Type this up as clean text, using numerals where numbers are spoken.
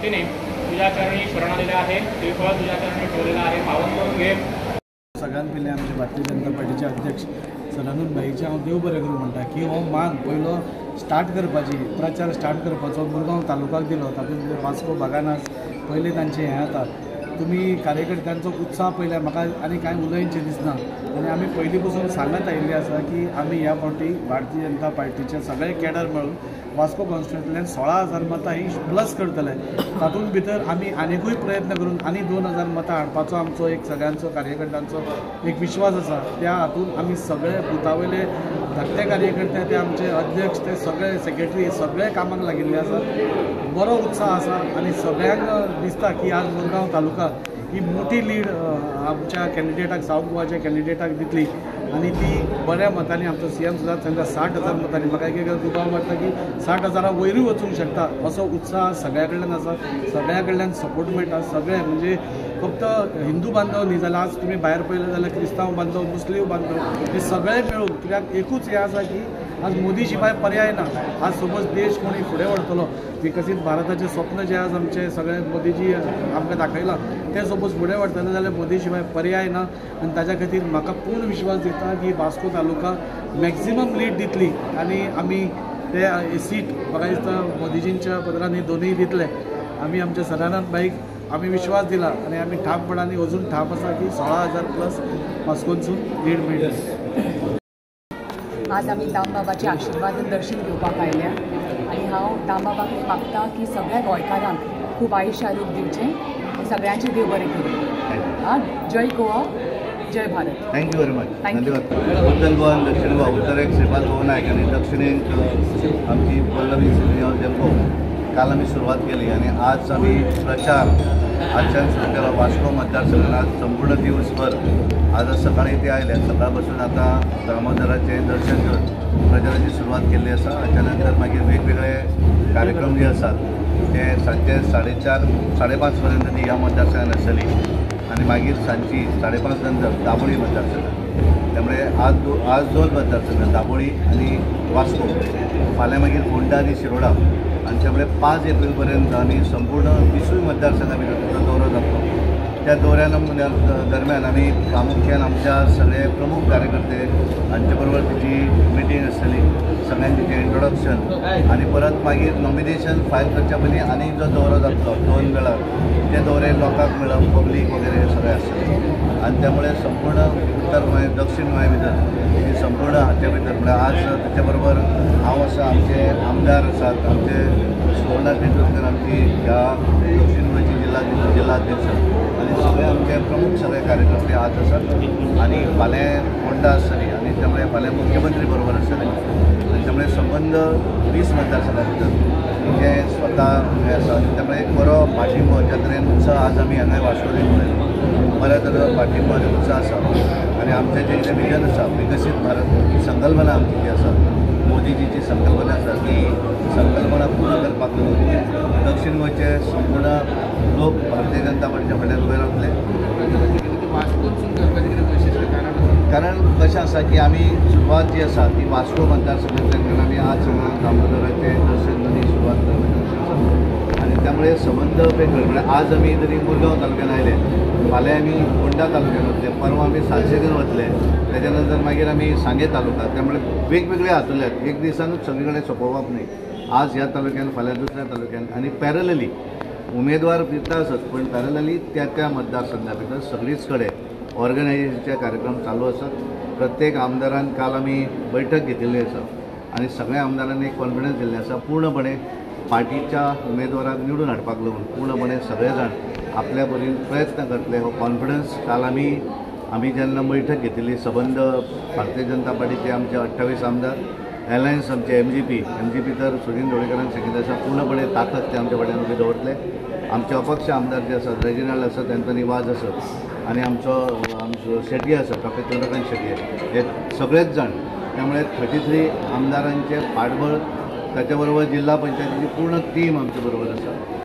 भक्तीने तुझ्या चरणी शरण आलेले आहे। श्रीफळ तुझ्या चरणी ठेवलेला आहे, पावन करून घे। सगळ्यात पयलीं आमचे भारतीय जनता पार्टीचे अध्यक्ष सदानंद भाईचे हांव देव बरें करूं म्हणटा की हो मान पयलो स्टार्ट करपाची प्रचार स्टार्ट करपाचो मुरगांव तालुक्याक दिलो। तातूंत वास्को भागान आज पयलें तांचें हें जाता। तुमी कार्यकर्त्यांचो उत्साह पळयल्यार म्हाका आनी कांय उलोवचें दिसना। आनी आमी पयलीं पसून सांगत आयिल्लें आसा की आमी ह्या फावटी भारतीय जनता पार्टीचे सगळे कॅडर मेळून वास्को कॉन्स्टिट्युएन्सींतल्यान 16,000 मतां ही प्लस करतले। तातूंत भितर आमी आनिकूय प्रयत्न करून आनी 2,000 मतां हाडपाचो आमचो एक सगळ्यांचो कार्यकर्त्यांचो एक विश्वास आसा। त्या हातूंत आमी सगळे बुथा वयले धाकटे कार्यकर्ते ते आमचे अध्यक्ष ते सगळे सेक्रेटरी सगळे कामाक लागिल्ले आसा। बरो उत्साह आसा आनी सगळ्यांक दिसता की आज मुरगांव तालुका ही मोठी लीड आमच्या कॅन्डिडेटाक सावथ गोवाच्या कॅन्डिडेटाक दितली आनी ती बऱ्या मतांनी आमचो सीएम सुद्दां तांकां 60,000 मतांनी म्हाका एक दुबाव मारता की 60,000 वयरूय वचूंक शकता असो उत्साह सगळ्या कडल्यान आसा। सगळ्या कडल्यान सपोर्ट मेळटा। सगळे म्हणजे फक्त हिंदू बांधव न्ही जाल्यार आज तुमी भायर पळयलें जाल्यार क्रिस्तांव बांधव मुस्लीम बांधव हे सगळे मेळून कित्याक एकूच हें आसा की आज मोदी शिवाय पर्याय ना। आज समज देश कोणी फुडें व्हरतलो विकसीत भारताचें स्वप्न जें आज आमचें सगळे मोदीजी आमकां दाखयलां तें सपोज फुडें व्हरतले जाल्यार मोदी शिवाय पर्याय ना। आनी ताच्या खातीर म्हाका पूर्ण विश्वास दिता की वास्को तालुका मॅक्झिमम लीड दितली आनी आमी ते सीट म्हाका दिसता मोदीजींच्या पदरान दोनूय दितले। आमी आमच्या सदानंद भाईक आमी विश्वास दिला आनी आमी ठामपणान अजून ठाम आसा की 16,000 प्लस वास्कोनसून लीड मेळटली। आज आमी दामबाबाचे आशिर्वाद दर्शन घेवपाक आयल्या आनी हांव दामबाबा कडेन मागता की सगळ्या गोंयकारांक खूब आयुश्य आरोग्य दिवचें, सगळ्यांचें देव बरें करूं। आं, जय गोवा, जय Bharat. Thank you very much. धन्यवाद। उत्तर गोवा दक्षिण गोवा, उत्तरेक श्रीपाद भोव नायक आनी दक्षिणेक आमची पल्लवी डेम्पो काल आमी सुरवात केली आनी आज आमी प्रचार आजच्यान सुरू केलो वास्को मतदारसंघात। आज संपूर्ण दिवसभर आज सकाळी ते आयले, सकाळपासून आतां दामोदराचें दर्शन घेवन प्रचाराची सुरवात केल्ली आसा। हाच्या नंतर मागीर वेगवेगळे कार्यक्रम जे आसात ते सांजचे 4:30 5:30 पर्यंत ती ह्या मतदारसंघात आसतली आनी मागीर सांजची 5:30 नंतर दाबोळी मतदारसंघात। त्यामुळे आज दोन मतदारसंघ दाबोळी आनी वास्को, फाल्यां मागीर फोंडा आनी शिरोडा आनी त्यामुळे 5 एप्रिल पर्यंत आमी संपूर्ण 20 मतदारसंघा भितर ताचो दौरो जातलो। त्या दौऱ्या दरम्यान आमी प्रामुख्यान आमच्या सगळे प्रमुख कार्यकर्ते हांचे बरोबर तिची मिटींग आसतली, सगळ्यांचे तिचें इंट्रोडक्शन आनी परत मागीर नॉमिनेशन फायल करच्या पयलीं आनी जो दौरो जातलो 2 वेळार ते दौरे लोकांक मेळप पब्लीक वगैरे हे सगळें आसतलें। आनी त्यामुळे संपूर्ण उत्तर गोंय दक्षिण गोंय भितर ही संपूर्ण हाचे भितर म्हळ्यार आज ताचे बरोबर हांव आसा, आमचे आमदार आसात, आमचे सुवर्णा तेंडुलकर आमची ह्या दक्षिण गोंयची जिल्हाध्यक्ष आनी सगळे आमचे प्रमुख सगळे कार्यकर्ते आज आसात। आनी फाल्यां फोंडा आसतली आनी त्यामुळे फाल्यां मुख्यमंत्री बरोबर आसतले आनी त्यामुळे संबंद 20 मतदारसंघा भितर जे स्वता हें आसा आनी त्यामुळे एक बरो पाठिंबो ज्या तरेन उत्साह आज आमी हांगा वास्कोन पळयलो, बऱ्या तरेचो पाठिंबो आनी उत्साह आसा। आनी आमचें जें कितें विजन आसा विकसीत भारत ही संकल्पना आमची जी आसा मोदीजीची संकल्पना आसा ती संकल्पना पूर्ण करपाक लागून दक्षिण गोंयचे संपूर्ण लोक भारतीय जनता पार्टीच्या फाटल्यान उबे रावतले। कारण कशें आसा की आमी सुरवात जी आसा ती वास्को मतदारसंघांतल्यान, कारण आमी आज हांगा दामोदराचें दर्शन घेवन सुरवात करपाची आसा आनी त्यामुळे संबंद वेगळे म्हळ्यार आज आमी जरी मुरगांव तालुक्यान आयले, फाल्यां आमी फोंडा तालुक्यान वतले, परवां आमी सालसेतीन वतले, त्याच्या नंतर मागीर आमी सांगे तालुका। त्यामुळे वेगवेगळे हातूंतल्यान एक दिसानूच सगळे कडेन सोंपोवप न्ही, आज ह्या तालुक्यान फाल्यां दुसऱ्या तालुक्यान आनी पॅरलली उमेदवार दिता आसत पण पॅरलली त्या त्या मतदारसंघा भितर सगळीच कडेन ऑर्गनायझेशनचे कार्यक्रम चालू आसात। प्रत्येक आमदारान काल आमी बैठक घेतिल्ली आसा आनी सगळ्या आमदारांनी एक कॉन्फिडन्स दिल्लें आसा पूर्णपणे पार्टीच्या उमेदवाराक निवडून हाडपाक लागून पूर्णपणे सगळे जाण आपल्या परीन प्रयत्न करतले हो कॉन्फिडन्स काल आमी जेन्ना बैठक घेतिल्ली सबंद भारतीय जनता पार्टीचे आमचे 28 आमदार, एलायन्स आमचे एम जी पी तर सुदिन ढवळीकरान सांगिल्लें आसा पूर्णपणे ताकद ते आमच्या फाटल्यान उबी दवरतले। आमचे अपक्ष आमदार जे आसात रेजिनाल्ड आसात, एंथनी वाज आसत आनी आमचो आमचो शेट्टी आसा डॉक्टर चंद्रकांत शेट्टी, हे सगळेच जाण। त्यामुळे 33 आमदारांचे पाठबळ, त्याच्या बरोबर जिल्हा पंचायतीची पूर्ण टीम आमच्या बरोबर आसा।